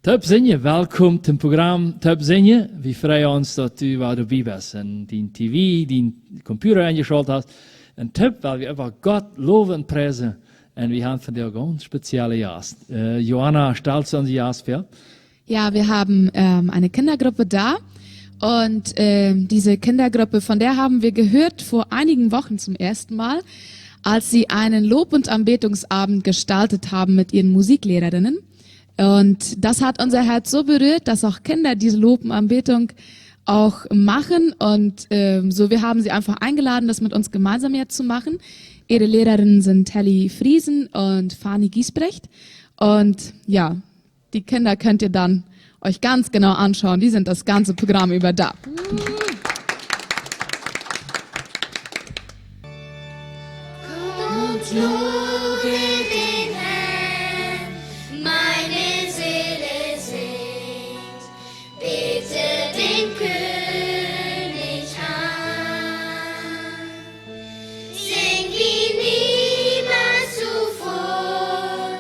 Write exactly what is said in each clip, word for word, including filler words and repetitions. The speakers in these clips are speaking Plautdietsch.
Toop sinjen, welkom toom Program Toop sinjen. Wie freien ons, daut du wada doabie best un dien T V, dien Computer enjeschault hast. Un toop, wiels wie äwa Gott lowen un priesen. Un wie haben vondoag een gaunz speziellen Gast. Äh, Johanna, stalst du onse Gast väa? Ja, wir haben ähm, eine Kindergruppe da. Und ähm, diese Kindergruppe, von der haben wir gehört vor einigen Wochen zum ersten Mal, als sie einen Lob- und Anbetungsabend gestaltet haben mit ihren Musiklehrerinnen. Und das hat unser Herz so berührt, dass auch Kinder diese Lob und Anbetung auch machen. Und ähm, so, wir haben sie einfach eingeladen, das mit uns gemeinsam jetzt zu machen. Ihre Lehrerinnen sind Telly Friesen und Fani Giesbrecht. Und ja, die Kinder könnt ihr dann euch ganz genau anschauen. Die sind das ganze Programm über da. Kommt, lobe den Herrn, meine Seele singt, bete den König an. Sing wie niemals zuvor,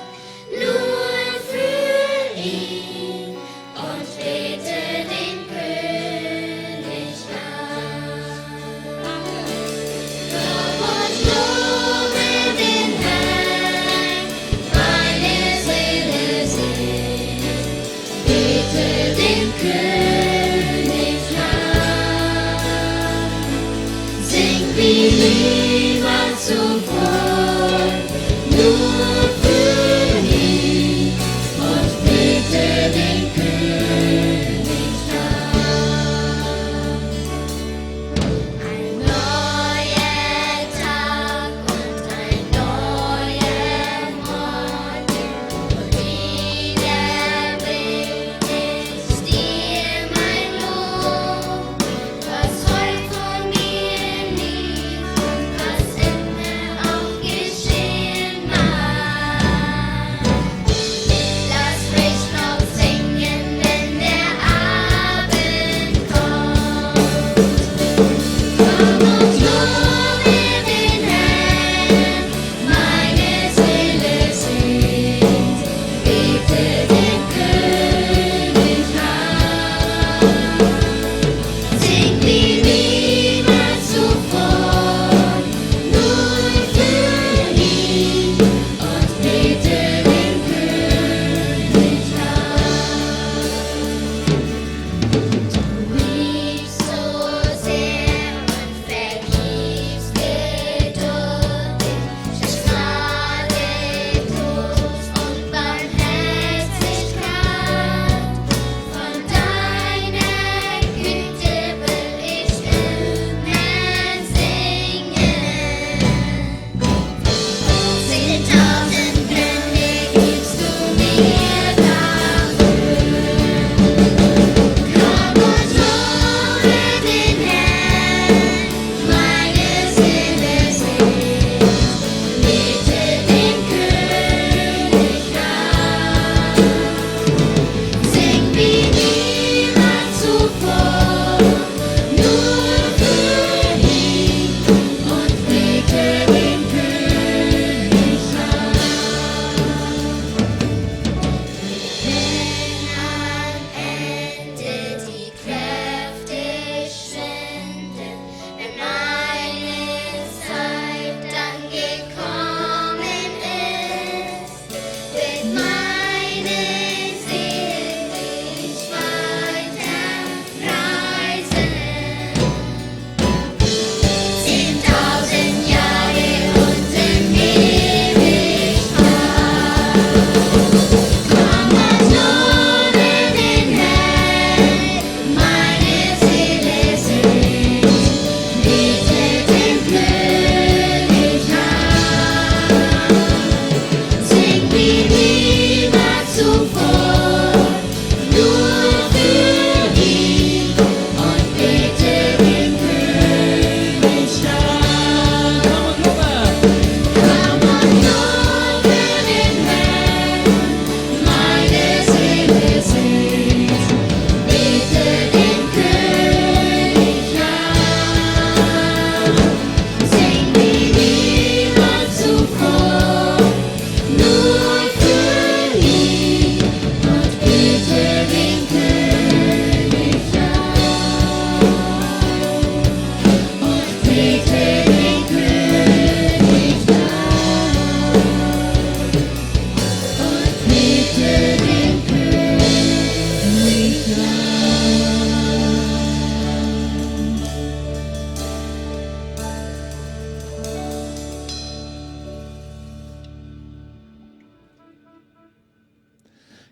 nur für ihn und bete den König an. Lob und lobe den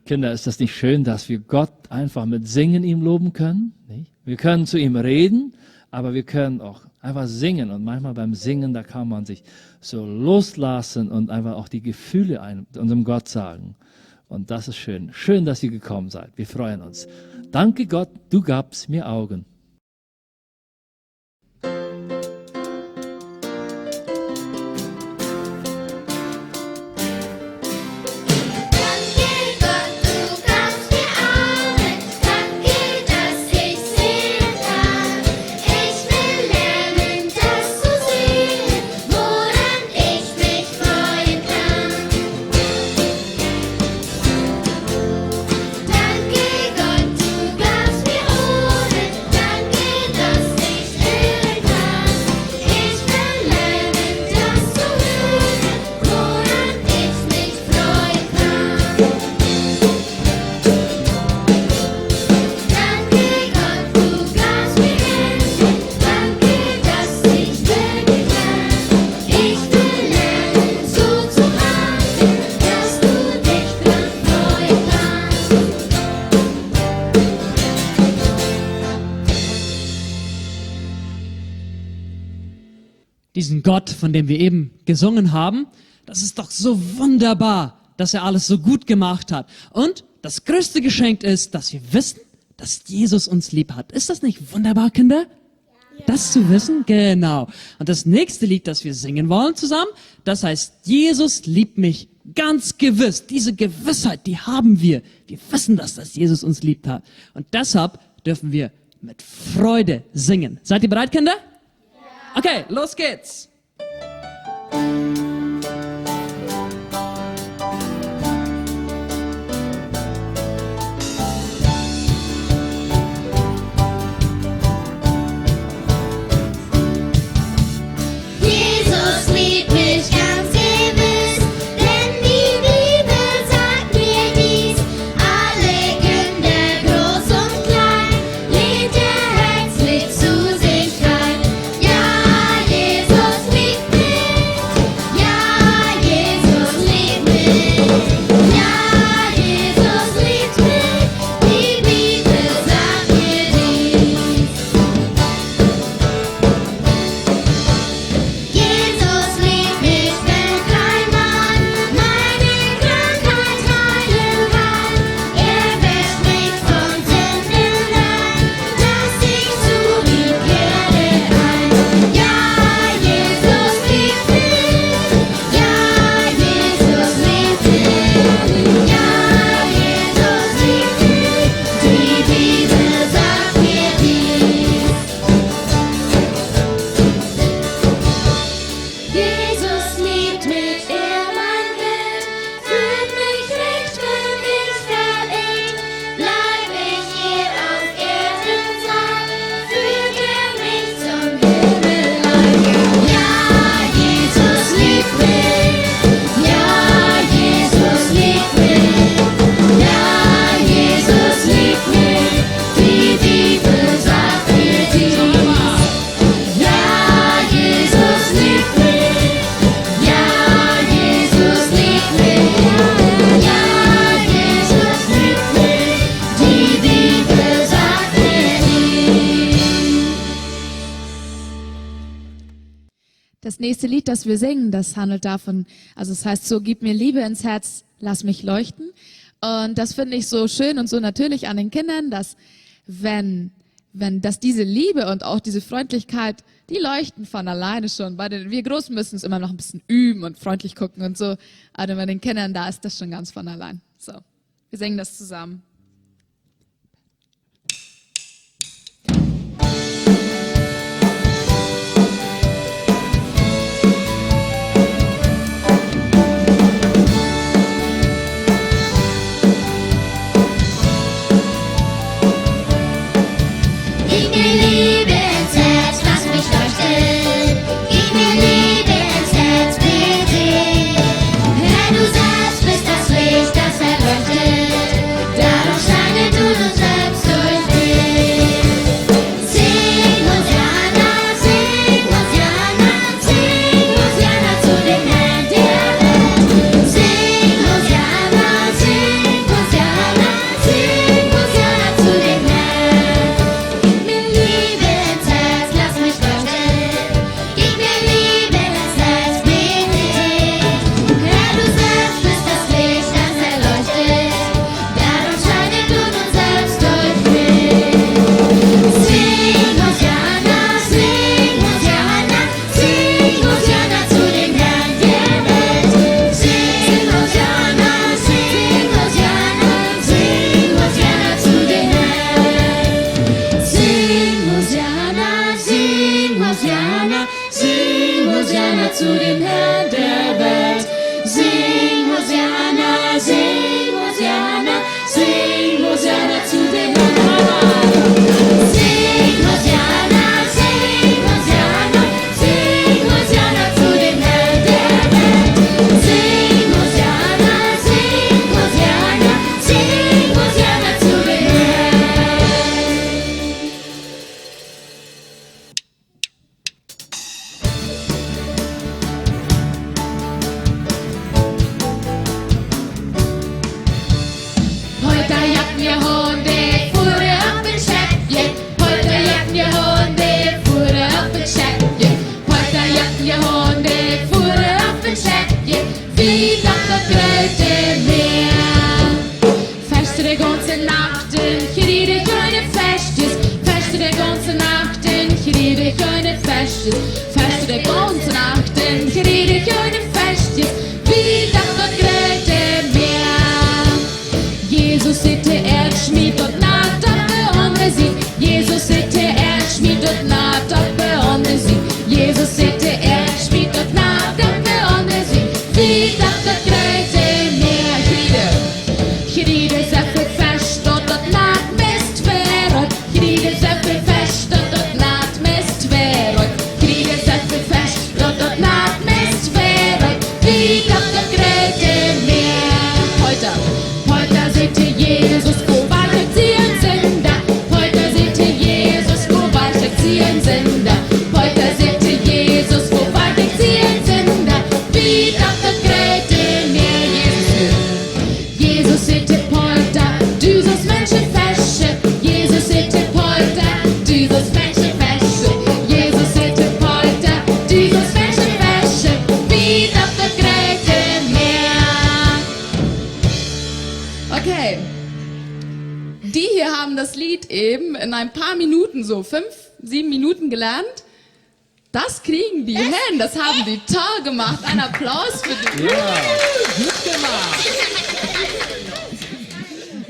Kinder, ist das nicht schön, dass wir Gott einfach mit Singen ihm loben können? Nicht? Wir können zu ihm reden, aber wir können auch einfach singen. Und manchmal beim Singen, da kann man sich so loslassen und einfach auch die Gefühle ein, unserem Gott sagen. Und das ist schön. Schön, dass ihr gekommen seid. Wir freuen uns. Danke Gott, du gabst mir Augen. Diesen Gott, von dem wir eben gesungen haben, das ist doch so wunderbar, dass er alles so gut gemacht hat. Und das größte Geschenk ist, dass wir wissen, dass Jesus uns lieb hat. Ist das nicht wunderbar, Kinder? Das zu wissen? Genau. Und das nächste Lied, das wir singen wollen zusammen, das heißt, Jesus liebt mich ganz gewiss. Diese Gewissheit, die haben wir. Wir wissen das, dass Jesus uns lieb hat. Und deshalb dürfen wir mit Freude singen. Seid ihr bereit, Kinder? Okay, los geht's. Jesus liebt mich ganz gewiss, denn die Bibel sagt mir dies. Alle Kinder, groß und klein, lädt er herzlich zu sich ein. Ja, Jesus liebt mich. Ja, Jesus liebt mich. Ja, Jesus liebt mich. Die Bibel sagt mir dies. Jesus liebt mich, wenn kein Mann meine Krankheit heilen kann. Er wäscht mich von Sünden rein, dass ich zu ihm kehre ein. Ja, Jesus liebt mich. Ja, Jesus liebt mich. Ja, Jesus liebt mich. Die Bibel sagt mir dies. Jesus liebt mich, er mein Hirt, führt mich recht, wenn ich verirr. Bleib ich hier auf Erden, führt er mich zum Himmel ein. Ja, Jesus liebt mich. Ja, Jesus liebt mich. Ja, Jesus liebt mich. Die Bibel sagt mir dies. Ja, Jesus liebt mich. Ja, Jesus liebt mich. Ja, Jesus liebt mich. Die Bibel sagt mir dies. Das nächste Lied, das wir singen, das handelt davon, also es heißt so: Gib mir Liebe ins Herz, lass mich leuchten. Und das finde ich so schön und so natürlich an den Kindern, dass wenn, wenn, dass diese Liebe und auch diese Freundlichkeit, die leuchten von alleine schon. Bei den, wir Großen müssen es immer noch ein bisschen üben und freundlich gucken und so. Aber bei den Kindern, da ist das schon ganz von allein. So, wir singen das zusammen. Gib mir Liebe ins Herz, lass mich leuchten. Gib mir Liebe ins Herz, bitte. Herr, du selbst bist das Licht, das erleuchtet. Darum scheine du nun selbst durch mich. Sing Hosianna, sing Hosianna, sing Hosianna zu dem Herrn der Welt. Sing Hosianna, sing Hosianna. Fest de gaunze Nacht un kjrieech eene Festjes, wiet opp daut groote Mäa. Jesus sitt de Ieed, schmiet daut Nat opp de aundre Sied. Jesus sitt de Ieed, schmiet daut Nat opp de aundre Sied. Jesus sitt de Ieed, schmiet daut Nat opp de aundre Sied. Wiet opp daut groote Mäa. Kjrieech, kjrieech, soo väl Fesch, daut daut Nat meist veropp. Kjrieech, soo väl Fesch, daut daut Nat meist veropp. Kjrieech, soo väl Fesch, daut daut Nat meist veropp. Wiet opp daut groote Mäa. Peeta, Peeta säd to Jesus: Woo woa ekj siene Sind? Peeta säd to Jesus: Woo woa ekj siene Sind? Peeta säd to Jesus: Woo woa ekj siene Sind? Wiet opp daut groote Mäa. Jesus, Jesus säd to Peeta: Du saust Menschen feschen. Jesus säd to Peeta: Du saust Menschen feschen. Jesus säd to Peeta: Du saust Menschen feschen. Wiet opp daut groote Mäa. Okay. Die hier haben das Lied eben in ein paar Minuten, so fünf, sieben Minuten gelernt. Das kriegen die hin. Das haben die toll gemacht. Einen Applaus für die. Ja, gut gemacht.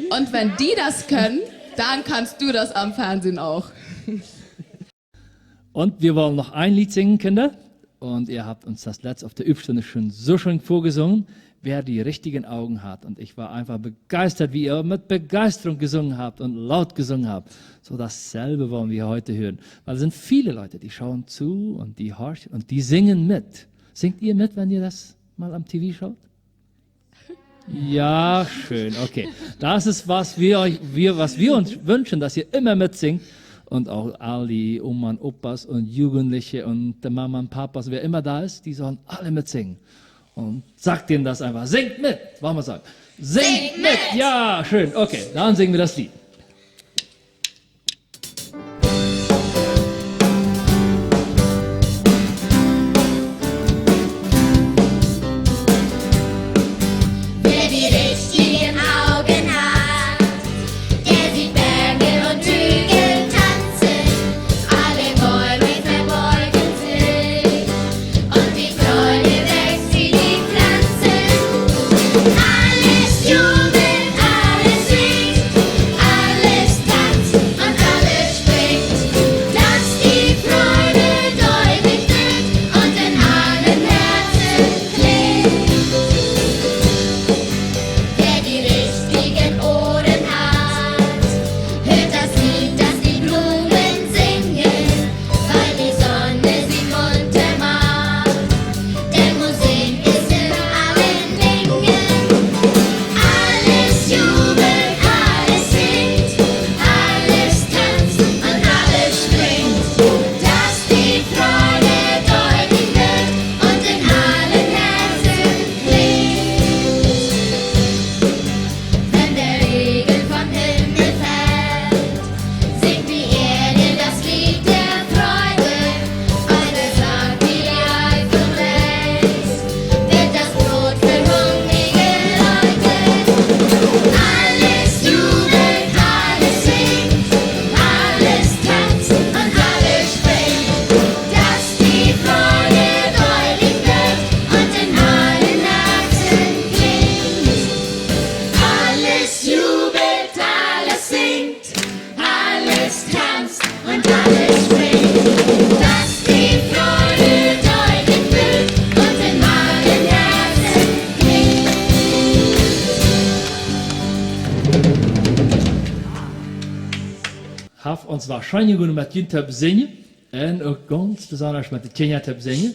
Und wenn die das können, dann kannst du das am Fernsehen auch. Und wir wollen noch ein Lied singen, Kinder. Und ihr habt uns das letzte auf der Übstunde schon so schön vorgesungen, Wer die richtigen Augen hat. Und ich war einfach begeistert, wie ihr mit Begeisterung gesungen habt und laut gesungen habt. So dasselbe wollen wir heute hören. Weil es sind viele Leute, die schauen zu und die horchen und die singen mit. Singt ihr mit, wenn ihr das mal am T V schaut? Ja, schön, okay. Das ist, was wir euch, wir, was wir uns wünschen, dass ihr immer mitsingt. Und auch all die Oma und Opas und Jugendliche und die Mama und Papas, wer immer da ist, die sollen alle mitsingen. Und sagt denen das einfach. Singt mit, wollen wir sagen. Singt mit! Ja, schön. Okay, dann singen wir das Lied. Wer die richtigen Augen hat, der sieht Berge und Hügel tanzen. Alle Bäume verbeugen sich und die Freude wächst wie die Pflanzen. Alles jubelt, alles singt, alles tanzt und alles springt, dass die Freude deutlich wird und in allen Herzen klingt. Wer die richtigen Ohren hat, hört das Lied, das die Blumen singen, weil die Sonne sie munter macht. Denn Musik ist in allen Dingen. Alles jubelt, alles singt, alles tanzt und alles springt, dass die Freude deutlich wird und in allen Herzen klingt. Wenn der Regen vom Himmel fällt, singt die Erde das Lied der Freude. Eine Saat, die reif und wächst, wird das Brot für hungrige Leute. Alles jubelt, alles singt, alles tanzt und alles springt, dass die Freude deutlich wird und in allen Herzen klingt. Alles jubelt, alles singt, alles tanzt und alles springt, dass die Freude deutlich wird und in allen Herzen klingt. Haft ons waut scheen jegonen met junt toop sinjen. Un uk gaunz besonda met de Kjinja toop sinjen.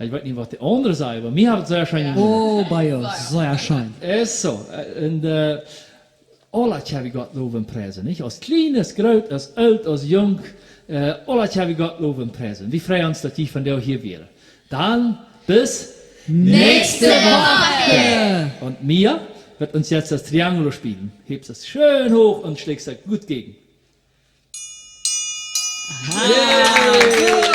Ekj weet nich, waut de aundre sajen, oba mie haft et sea scheen jegonen. Oh, bie ons, sea scheen. Es soo, äh, un, äh, aula kjenn wie Gott lowen un priesen, nich? Aus kjlien, aus groot, aus oolt, aus junk, äh, aula kjenn wie Gott lowen un priesen. Wie freien ons, daut jie vondoag hia wieren. Dan bat näakjste Woche. Un Mia woat ons nu daut Triangel spieejlen. Hebst daut scheen huach un schläajst daut goot jäajen. Ah,